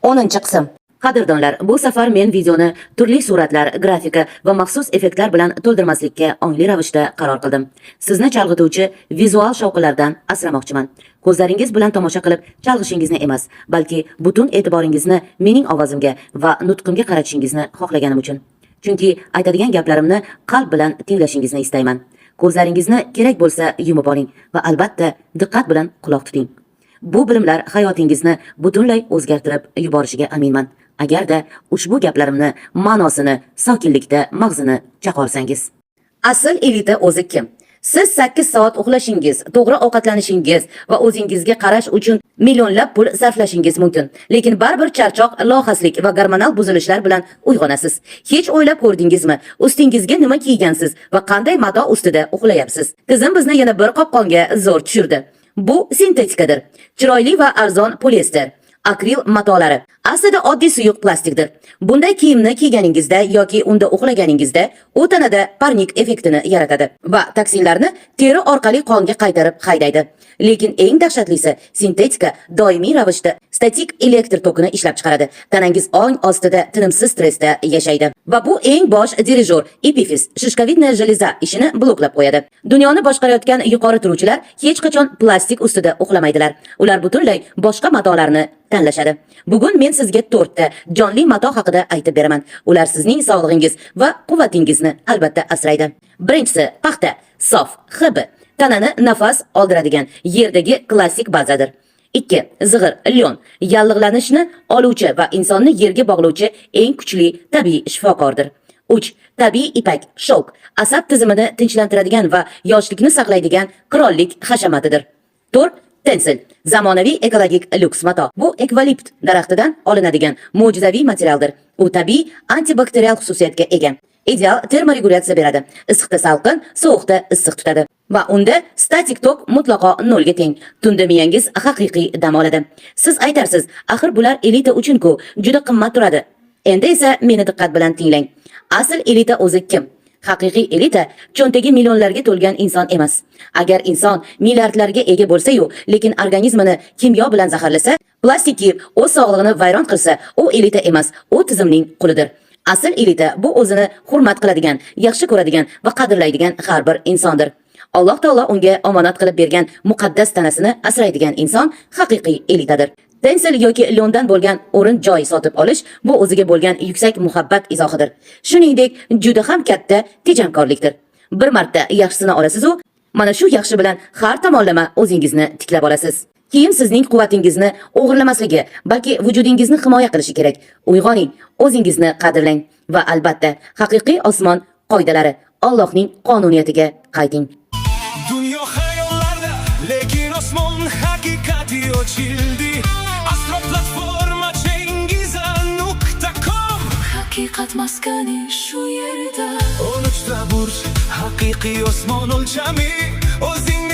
10-qism. Qadrdonlar, bu safar men videoni turli suratlar, grafika va maxsus effektlar bilan to'ldirmaslikka ongli ravishda qaror qildim. Sizni chalg'ituvchi vizual shovqinlardan asramoqchiman. Ko'zlaringiz bilan tomosha qilib chalg'ishingizni emas, balki butun e'tiboringizni mening ovozimga va nutqimga qaratishingizni xohlaganim uchun. Chunki aytadigan gaplarimni qalb bilan tinglashingizni istayman. Ko'zlaringizni kerak bo'lsa yumib oling va albatta diqqat bilan quloq tuting. Bu bilimlar hayotingizni butunlay o'zgartirib yuborishiga aminman. Agarda ushbu gaplarimni ma'nosini sokinlikda mag'zini chaqolsangiz. Asl elita o'zi kim? Siz 8 soat uxlashingiz, to'g'ri ovqatlanishingiz va o'zingizga qarash uchun millionlab pul sarflashingiz mumkin. Lekin baribir charchoq, lohaslik va gormonal buzilishlar bilan uyg'onasiz. Hech o'ylab ko'rdingizmi? Ustingizga nima kiygansiz va qanday mato ustida uxlayapsiz? Tizim bizni yana bir qopqonga zo'r tushirdi. Bu sintetikadir. Chiroyli va arzon poliester, akril matolari. Aslida oddiy suyuq plastikdir. Bunday kiyimni kiyganingizda yoki unda uxlaganingizda u tanada parnik effektini yaratadi va toksinlarni teri orqali qonga qaytarib haydaydi. Lekin eng dahshatlisi, sintetika doimiy ravishda statik elektr tokini ishlab chiqaradi. Tanangiz ong ostida tinimsiz stressda yashaydi. Va bu eng bosh dirijor epifiz, шишковидная железа ishini bloklab qo'yadi. Dunyoni boshqarayotgan yuqori turuvchilar hech qachon plastik ustida uxlamaydilar. Ular butunlay boshqa matolarni tanlashadi. Bugun men sizga to'rtta jonli mato haqida aytib beraman. Ular sizning sog'lig'ingiz va quvvatingizni albatta asraydi. Birinchisi paxta, sof, HB. Tanani nafas oldiradigan yerdagi klassik bazadir. 2. Zig'ir, лён, yallig'lanishni oluvchi va insonni yerga bog'lovchi eng kuchli tabiiy shifokordir. 3. Tabiiy ipak, шёлк, asab tizimini tinchlantiradigan va yoshlikni saqlaydigan qirollik hashamatidir. 4. Tencel, zamonaviy ekologik lyuks mato. Bu evkalipt daraxtidan olinadigan mo'jizaviy materialdir. U tabiiy antibakterial xususiyatga ega. Ideal termoregulyatsiya beradi. Issiqda salqin, sovuqda issiq tutadi. Va unda statik tok mutlaqo nolga teng. Tunda miyangiz haqiqiy dam oladi. Siz aytarsiz, axir bular elita uchun-ku, juda qimmat turadi. Endi esa meni diqqat bilan tinglang. Asl elita o'zi kim? Haqiqiy elita cho'ntagi millionlarga to'lgan inson emas. Agar inson milliardlarga ega bo'lsa-yu, lekin organizmini kimyo bilan zaharlasa, plastik kiyib, o'z sog'lig'ini vayron qilsa, u elita emas, u tizimning qulidir. Asl elita bu o'zini hurmat qiladigan, yaxshi ko'radigan va qadrlaydigan har bir insondir. Alloh taolo unga omonat qilib bergan muqaddas tanasini asraydigan inson haqiqiy elitadir. Tencel yoki лён dan bo'lgan o'rin joy sotib olish bu o'ziga bo'lgan yuksak muhabbat izohidir. Shuningdek, juda ham katta tejamkorlikdir. Bir marta yaxshisini olasiz-u, mana shu yaxshi bilan har tomonlama o'zingizni tiklab olasiz. Kiyim sizning quvvatingizni o'g'irlamasligi, balki vujudingizni himoya qilishi kerak. Uyg'oning, o'zingizni qadrlang va albatta haqiqiy osmon qoidalari, Allohning qonuniyatiga qayting. Dunyo xayollarda, lekin osmon haqiqati ochildi. Astro platforma Chengiza.com. Haqiqat maskani shu yerda. 13 ta burj, haqiqiy osmon o'lchami. O'zing